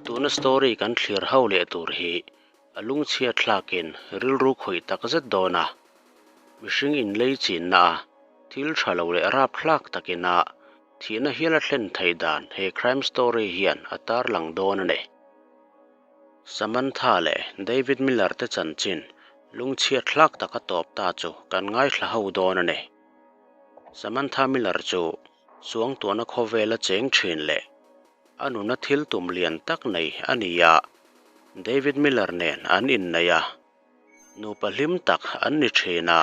Tuna story kan thlir ho leh tur hi a lungchhiat thlakin rilru khawih tak zet dawn a, mihring inlei chinna a thil tha lo leh rapthlak takina thihna hial a thlen theih dan he crime story hian a tarlang dawn a ni. Samantha leh David Miller te chanchin lungchhiat thlak taka tawp ta chu kan ngaithla ho dawn a ni. Samantha Miller chu Suangtuahna khawvela cheng thin leh a nuna thil tum lian tak nei a ni a, David Miller nen an inneih a, nupa hlim tak an ni thin a,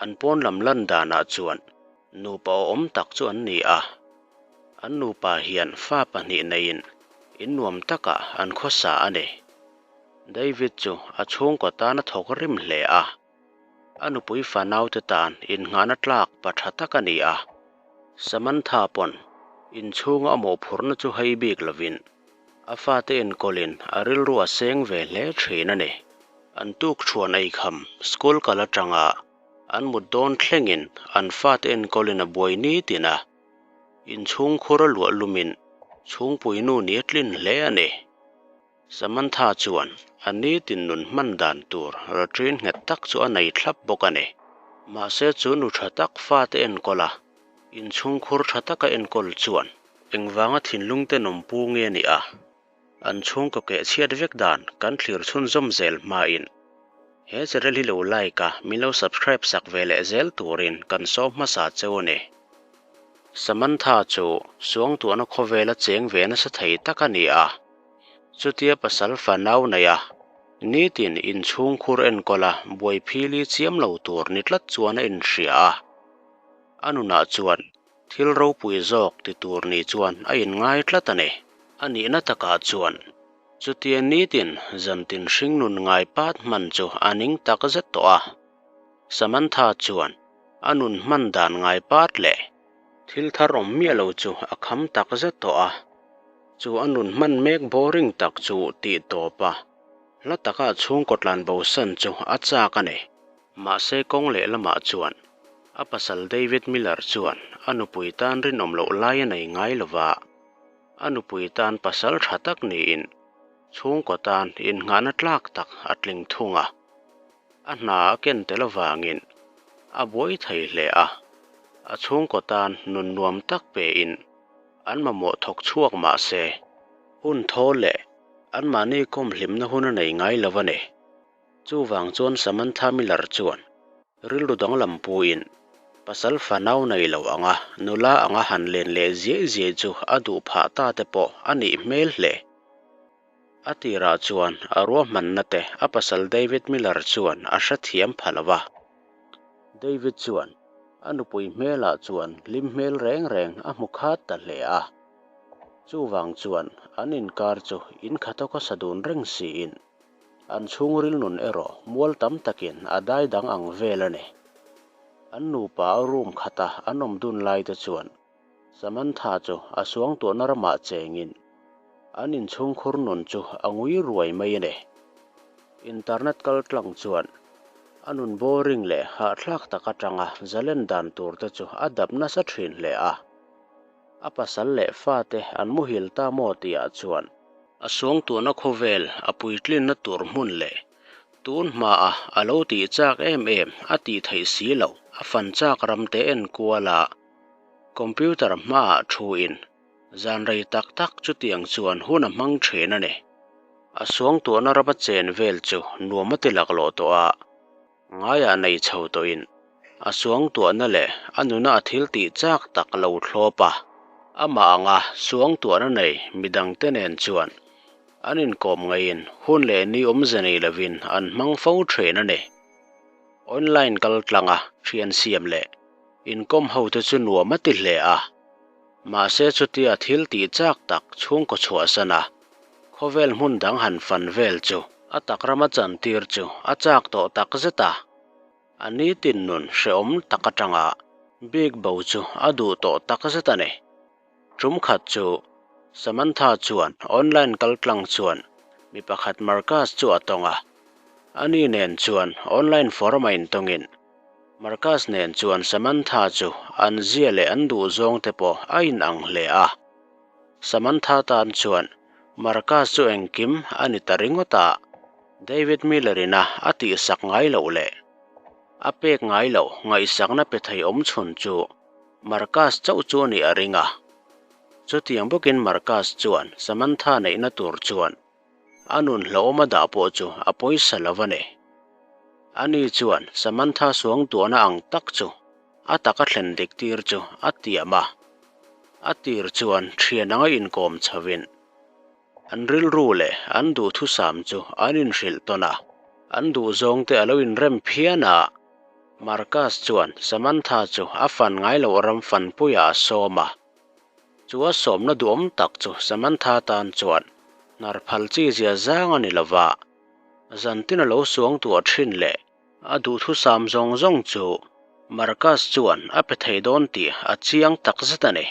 an pawn lam lan danah chuan nupa awhawm tak chu an ni a, an nupa hian fa pahnih neiin innuam takah an khawsa a ni. David chu a chhungkaw tan a thawk rim hle a. A nupui fanaute tan innghahna tlak pa tha tak a ni a, Samantha pawn inchhunga a mawhphurhna chu hei bik lovin a fate enkawlin a rilru a seng ve hle thin a ni. An tuk thuan eikham school kal atanga an mut dawn thlengin an fate enkawlin a buai nitin a, inchhung khur a luah lumin chhungpui nu ni a tlin hle a ni. Samantha chuan a nitin nun hman dan tur routine nghet tak chu a nei thlap bawk a ni. Mahse chu nu tha tak fate enkawl a, inchhungkhur tha taka enkawl chuan engvanga thinlung tenawm pu nge ni a, an chhungkaw keh chhiat vek dan kan thlir chhunzawm zel hmain he channel hi lo like a, min lo subscribe sak ve leh zel turin kan sawm hmasa cheu a ni. Samantha chu suangtuahna khawvela cheng ve nasa thei tak a ni a. Chutia pasal fanau nei a, nitin inchhungkhur enkawl a buai phili chiam lo tur ni tlat chuan a inhria a. A nunah chuan thil ropui zawk ti tur ni chuan a inngai tlat a ni. A nihna takah chuan chutia nitin zantin hringnun ngai pat hman chu a ning tak zet tawh a. Samantha chuan a nun hman dan ngai pat leh thil thar awm miah lo chu a kham tak zet tawh a. Chu a nun hman mek boring tak chu tih tawp a, hla taka chhungkaw tlan bosan chu a chak a ni. Mahse kawng leh lamah chuan a pasal David Miller chuan a nupui tan rinawm loh lai a nei ngai lo va, a nupui tan pasal tha tak niin chhungkaw tan innghahna tlak tak a tling thung a. A hna a ken tel avangin a buai thei hle a, a chhungkaw tan nun nuam tak pein an mamawh thawk chhuak mah se, hun thaw leh anmahni kawm hlimna hun a nei ngai lo a ni. Chuvang chuan Samantha Miller chuan rilru danglam puiin pasal fanau nei lo anga nula anga han len leh ziai ziai chu a duh phah ta te pawh a nih hmel hle. A tirah chuan a ruahmanna te a pasal David Miller chuan a hrethiam pha lo va. David chuan a nupui hmelah chuan hlim hmel reng reng a hmu khat ta hle a. Chuvang chuan an inkar chu inkhatawka sa dun reng siin an chhungril nun erawh mual tam takin a dai dang ang vel a ni. An nupa a room khata an awm dun lai te chuan Samantha chu a suangtuahna ramah chengin an inchhungkhur nun chu a ngui ruai mai a ni. Internet kal tlang chuan a nun boring leh hahthlak tak atanga zalen dan tur te chu a dap nasa thin hle a. A pasal leh fate an muhil ta maw tihah chuan a suangtuahna khawvel a puitlinna tur hmun leh Tun hmaa a lo tih chak em em a tih theih si loh a fan chak ram te en kual a, computer hmaah thuin zan rei tak tak chutiang chuan hun a hmang thin a ni. A suangtuahna rama chen vel chu nuam a ti laklawh tawh a, ngaiah nei chho tawhin a suangtuahna leh a nuna a thil tih chak tak lo thlawp a, amah anga suangtuahna nei midangte nen chuan An inkawm ngaiin hun leh ni awmze nei lovin an hmang fo thin a ni. Online kal tlanga thian siam leh inkawm ho te chu nuam a ti hle a. Mahse chutia thil tih chak tak chhungkaw chhuahsan a, khawvel hmun dang han fan vel chu a tak rama chantir chu a chak tawh tak zet a. A nitin nun hrehawm tak atanga bik bo chu a duh tawh tak zet a ni. Tum khat chu Samantha chuan online kal tlang chuan mi pakhat Marcus chu a tawng a, ani nen chuan online forum a intawngin Marcus nen chuan Samantha chu an zia leh an duhzawng te pawh a inang hle a. Samantha tan chuan Marcus chu engkim a ni ta ringawt a, David Miller ina a tihsak ngai loh leh a pek ngai loh ngaihsakna pe thei awm chhun chu Marcus chauh chu a nih a ring a. Chutiang bawkin Marcus chuan Samantha neihna tur chuan a nun hlauhawm a dah pawh chu a pawisa lo a ni. Ani chuan Samantha suangtuahna ang tak chu a taka thlen dik tir chu a tiam a. A tir chuan thian anga inkawm chhovin an rilru leh an duhthusam chu an inhrilh tawn a, an duhzawng te a lo inrem phian a. Marcus chuan Samantha chu a fan ngai loh ram fanpuiah a sawm a. Chu a sawmna duhawm tak chu Samantha tan chuan hnar phal chi zia zang a ni lo va, zantin a lo suangtuah thin leh a duhthusam zawng zawng chu Marcus chuan a pe thei dawn tih a chiang tak zet a ni.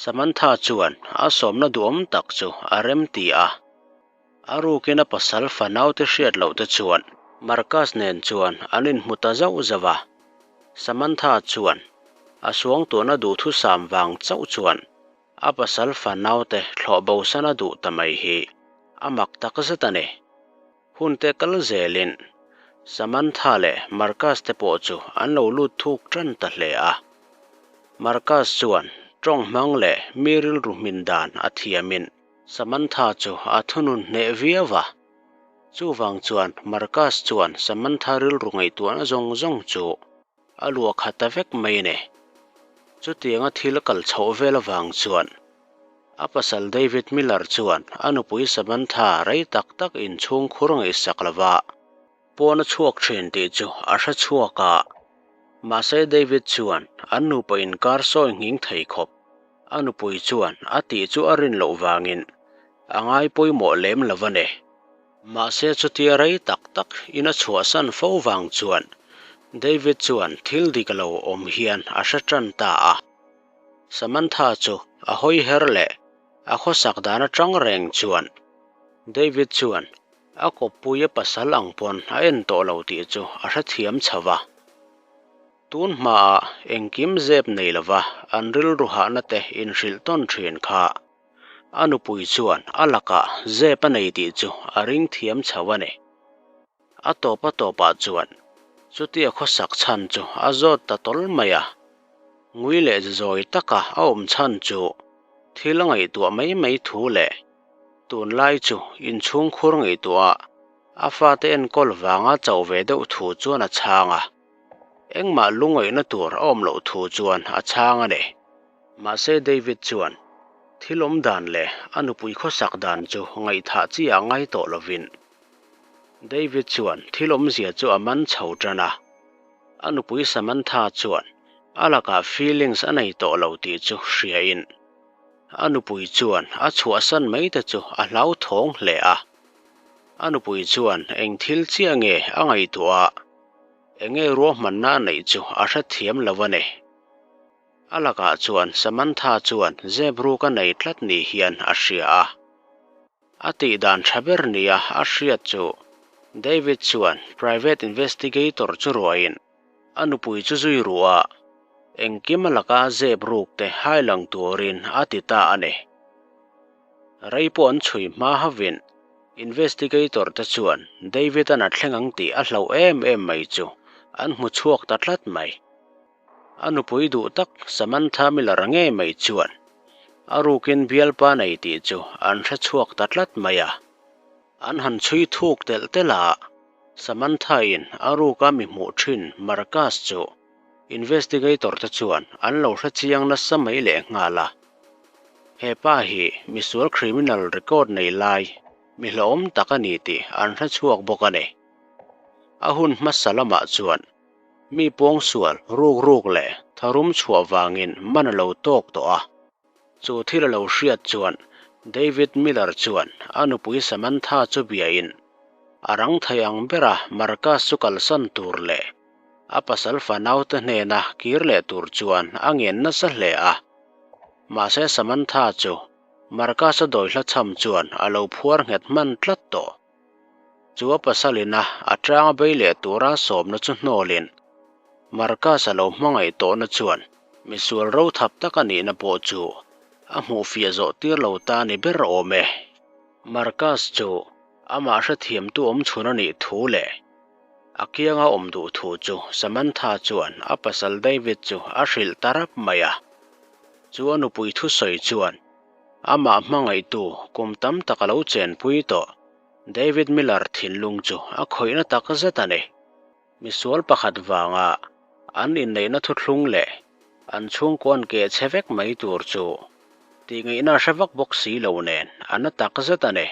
Samantha chuan a sawmna duhawm tak chu a rem ti a. A rukin a pasal fanaute hriat loh te chuan Marcus nen chuan an inhmu ta zauh zauh a. Samantha chuan a suangtuahna duhthusam vang chauh chuan a pasal fanaute thlawh bosan a duh ta mai hi a mak tak zet a ni. Hun te kal zelin Samantha leh Marcus te pawh chu an lo lut thuk tan ta hle a. Marcus chuan tawng hmang leh mi rilru hmin dan a thiamin Samantha chu a thunun hneh viau a. Chuvang chuan Marcus chuan Samantha rilru ngaihtuahna zawng zawng chu a luah khat ta vek mai a ni. Chutianga thil a kal chhoh vel avang chuan a pasal David Miller chuan a nupui Samantha rei tak tak inchhung khur ngaihsak lova pawn a chhuak thin tih chu a hre chhuak a. Mahse David chuan an nupa inkar sawi nghing thei khawp. A nupui chuan a tih chu a rin loh vangin a ngai pawimawh lem lo a ni. Mahse chutia rei tak tak in a chhuahsan fo vang chuan David chuan thil dik lo awm hian a hre tan ta a. Samantha chu a hawi her leh a khawsak dan atang reng chuan David chuan a kawppui a pasal ang pawn a en tawh lo tih chu a hrethiam chho va. Tun hmaah engkim zep nei lova an rilru hahna te inhrilh tawn thin kha a nupui chuan a lakah zep a nei tih chu a ring thiam chho a ni. A tawp a tawpah chuan chutia khawsak chhan chu a zawt ta tawl mai a. Ngui leh zawi taka a awm chhan chu thil a ngaihtuah mai mai thu leh tunlai chu inchhungkhur ngaihtuah a fate enkawl vanga chauh ve deuh thu chuan a chhang a. Engmah lungaihna tur a awm loh thu chuan a chhang a ni. Mahse David chuan thil awm dan leh a nupui khawsak dan chu ngaihthah chi ah ngai tawh lovin David chuan thil awmzia chu a man chho tan a. A nupui Samantha chuan a lakah feelings a nei tawh lo tih chu hriain a nupui chuan a chhuahsan mai te chu a hlauthawng hle a. A nupui chuan eng thil chiah nge a ngaihtuah a? Enge ruahmanna a neih chu a hrethiam lo a ni. A lakah chuan Samantha chuan zep ruk a nei tlat ni hian a hria a. A tih dan tha ber nia a hriat chu David chuan private investigator chu ruahin a nupui chu zui ruh a, engkim a laka zep ruk te hai lang turin a ti ta a ni. Rei pawh an chhui hma havin Investigator te chuan David-a'n a thleng ang tih a hlauh em em mai chu an hmu chhuak ta tlat mai. A nupui duh tak Samantha Miller ngei mai chuan a rukin bialpa nei tih chu an hre chhuak ta tlat mai a. An han chhui thuk telh telh a, Samantha-in a ruka mi hmuh thin Marcus chu Investigator te chuan an lo hre chiang nasa mai leh nghal a. He pa hi misual criminal record nei lai mi hlauhawm tak a ni tih an hre chhuak bawk a ni. A hun hmasa lamah chuan mi pawngsual ruk ruk leh tharum chhuah vangin man a lo tawk tawh a. Chu thil a lo hriat chuan David Miller chuan a nupui Samantha chu biain a rang thei ang bera Marcus chu kalsan tur leh a pasal fanaute hnena kir leh tur chuan a ngen nasa hle a. Mahse Samantha chu Marcus-a dawi hla chham chuan a lo phuar nghet hman tlat tawh. Chu a pasalina a tanga bei leh tura sawmna chu hnawlin Marcus-a lo hmangaih tawhna chuan misual ro thap tak a nihna pawh chu a hmuhfiah zawh tir lo ta ni ber awm e. Marcus chu amah hrethiamtu awmchhun a nih thu leh a kianga awm duh thu chu Samantha chuan a pasal David chu a hrilh ta rap mai a. Chu a nupui thusawi chuan amah hmangaihtu kum tam tak a lo chenpui tawh David Miller thinlung chu a khawihna tak zet a ni. Misual pakhat vanga an inneihna thuthlung leh an chhungkaw an keh chhe vek mai tur chu tih ngaihna a hre vak bawk si lo nen a na tak zet a ni.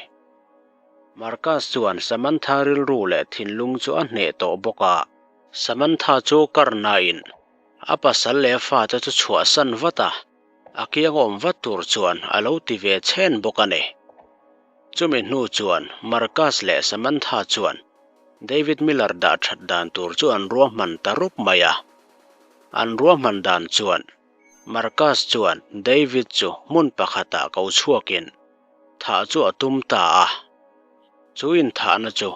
Marcus chuan Samantha rilru leh thinlung chu a hneh tawh bawk a. Samantha chu karnain a pasal leh a fate chu chhuahsan vat a, a kiang awm vat tur chuan a lo ti ve chhen bawk a ni. Chumi hnu chuan Marcus leh Samantha chuan David Miller dah that dan tur chu an ruahman ta rup mai a. An ruahman dan chuan Marcus chuan David chu hmun pakhatah ko chhuakin thah chu a tum ta a. Chu inthahna chu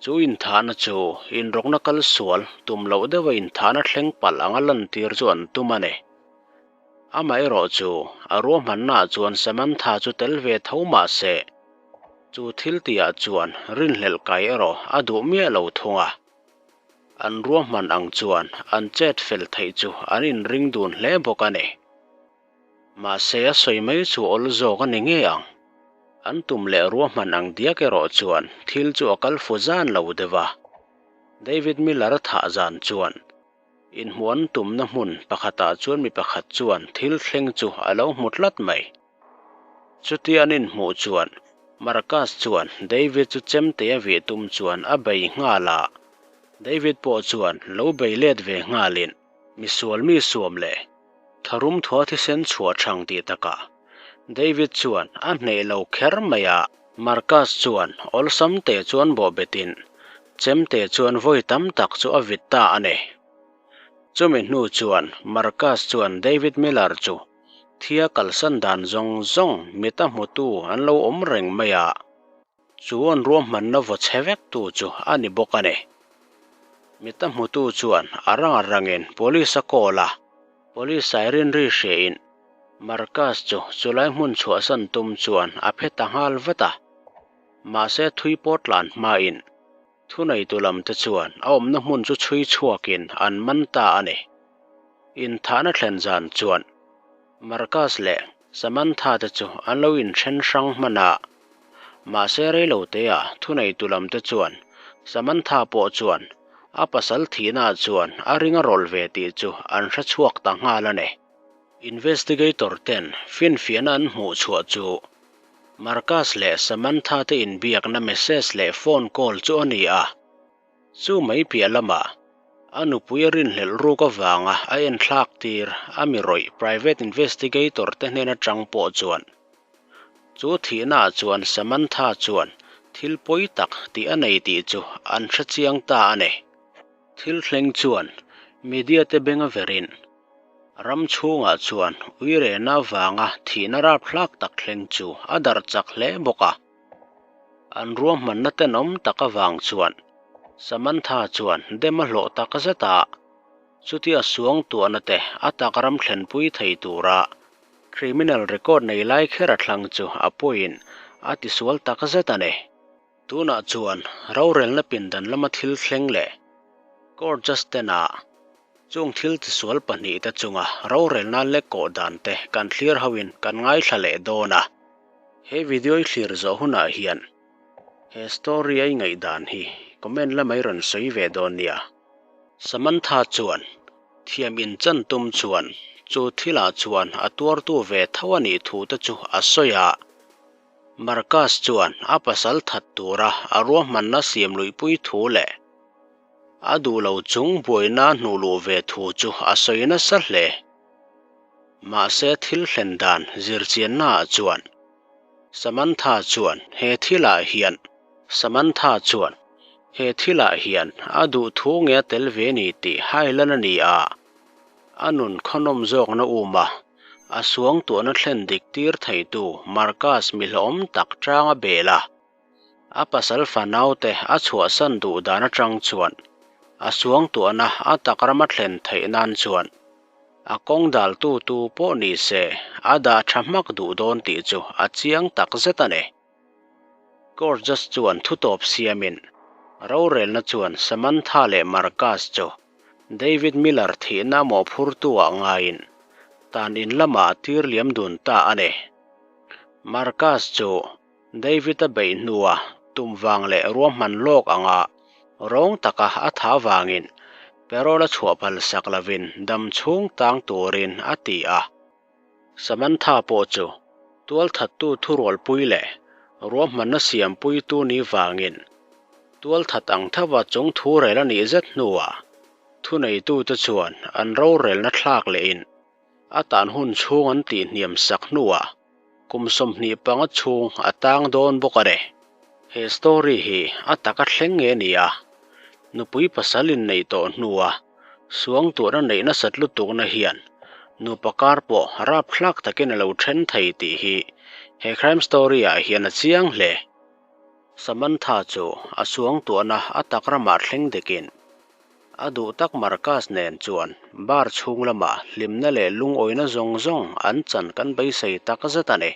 chu inthahna chu inrawkna kal sual tum loh deuha inthahna thleng palh anga lantir chu an tum a ni. Amaherawh chu a ruahmannaah chuan Samantha chu tel ve tho mah se, chu thil tihah chuan rinhlelh kai erawh a duh miah lo thung a. An ruahman ang chuan an chet fel theih chu an inring dun hle bawk a ni. Mahse a sawi mai chu awl zawk a ni ngei ang. An tum leh ruahman ang diak erawh chuan thil chu a kal fu zan lo deuh a. David Miller a thah zan chuan Inhmuh an tumna hmun pakhatah chuan mi pakhat chuan thil thleng chu a lo hmu tlat mai. Chutia an inhmuh chuan Marcus chuan David chu chemte a vih tum chuan a bei nghal a, David pawh chuan lo bei let ve nghalin misual mi suam leh tharum thua thisen chhuah thang tih takah David chuan a hneh lo kher mai a. Marcus chuan awlsam te chuan bawhbetin chemte chuan vawi tam tak chu a vit ta a ni. Chumi hnu chuan Marcus chuan David Miller chu thia kalsan dan zawng zawng mita hmutu an lo awm reng mai a, chu an ruahmanna vaw chhe vek tu chu a ni bawk a ni. Mita hmutu chuan a rang a rangin police a call a, police siren ri hriain Marcus chu chulai hmun chhuahsan tum chuan a phe ta nghal vat a. Mahse thui pawh tlan hmain thuneitu lam te chuan a awmna hmun chu chhui chhuakin an man ta a ni. Inthahna thlen zan chuan Marcus leh Samantha te chu an lo inthen hrang hman a. Mahse reiloteah thuneitu lam te chuan Samantha pawh chuan a pasal thihnaah chuan a ring a rawlh ve tih chu an hre chhuak ta nghal a ni. Investigator ten finfiahna an hmuh chhuah chu Marcus leh Samantha te inbiakna message leh phone call chu a ni a. Chu mai piah lamah a nupui a rinhlelh ruk avanga a enthlak tir a mi rawih private investigator te hnen atang pawh chuan chu thihnaah chuan Samantha chuan thil pawi tak tih a nei tih chu an hrechiang ta a ni. Thil thleng chuan media te beng a verin Ram chhungah chuan uirehna avanga thihna rapthlak tak thleng chu a darh chak hle bawk a. An ruahmanna tenawm tak avang chuan Samantha chuan dem a hlawh tak zet a, chutia suangtuahna te a tak ram thlenpui thei tura criminal record nei lai kher a thlang chu a pawiin a tisual tak zet a ni. Tunah chuan rorelna pindan lama thil thleng leh court judge tena chung thil tisual pahnihte chunga rorelna lek kawh dan te kan thlir hoin kan ngaithla leh dawn a. He video i thlir zawh hunah hian he story a i ngaihdan hi comment lamah i rawn sawi ve dawn nia. Samantha chuan thiam inchan tum chuan chu thilah chuan a tuartu ve tho a nih thu te chu a sawi a. Marcus chuan a pasal that tura a ruahmanna siam luihpui thu leh a duh lo chung buaina hnuh luh ve thu chu a sawi nasa hle. Mahse thil thlen dan zirchiannaah chuan Samantha chuan he thilah hian Samantha chuan he thilah hian a duh thu nge a tel ve ni tih hailan a ni a. A nun khawnawm zawkna um a, a suangtuahna thlen dik tir theitu Marcus mi hlawm tak chang a bel a. A pasal fanaute a chhuahsan duh dan atang chuan a suangtuahna a tak rama thlen theih nan chuan a kawng daltu tu pawh ni se a dah tha hmak duh dawn tih chu a chiang tak zet a ni. Court judge chuan thutawp siamin rorelna chuan Samantha leh Marcus chu David Miller thihna mawhphurtu-ah ngaiin tan in lamah a tir liam dun ta a ni. Marcus chu David-a beih hnua tum vang leh ruahman lawk anga rawng taka a tha vangin parole a chhuah phal sak lovin dam chhung tang turin a ti a. Samantha pawh chu tualthattu thurualpui leh ruahmanna siampuitu ni vangin tualthat ang thova chung thu rel a nih zet hnuah thuneitute chuan an rorelna thlak lehin a tan hun chhung an tihhniam sak hnuah kum 25 chhung a tang dawn bawk a ni. He story hi a taka thleng nge ni a, nupui pasal inneih tawh hnua suangtuahna neih nasat lutukna hian nupa kar pawh rapthlak takin a lo then thei tih hi he crime story ah hian a chiang hle. Samantha chu a suangtuahna a tak ramah thleng dikin a duh tak Marcus nen chuan bar chhung lamah hlimna leh lungawina zawng zawng an chan kan beisei tak zet a ni.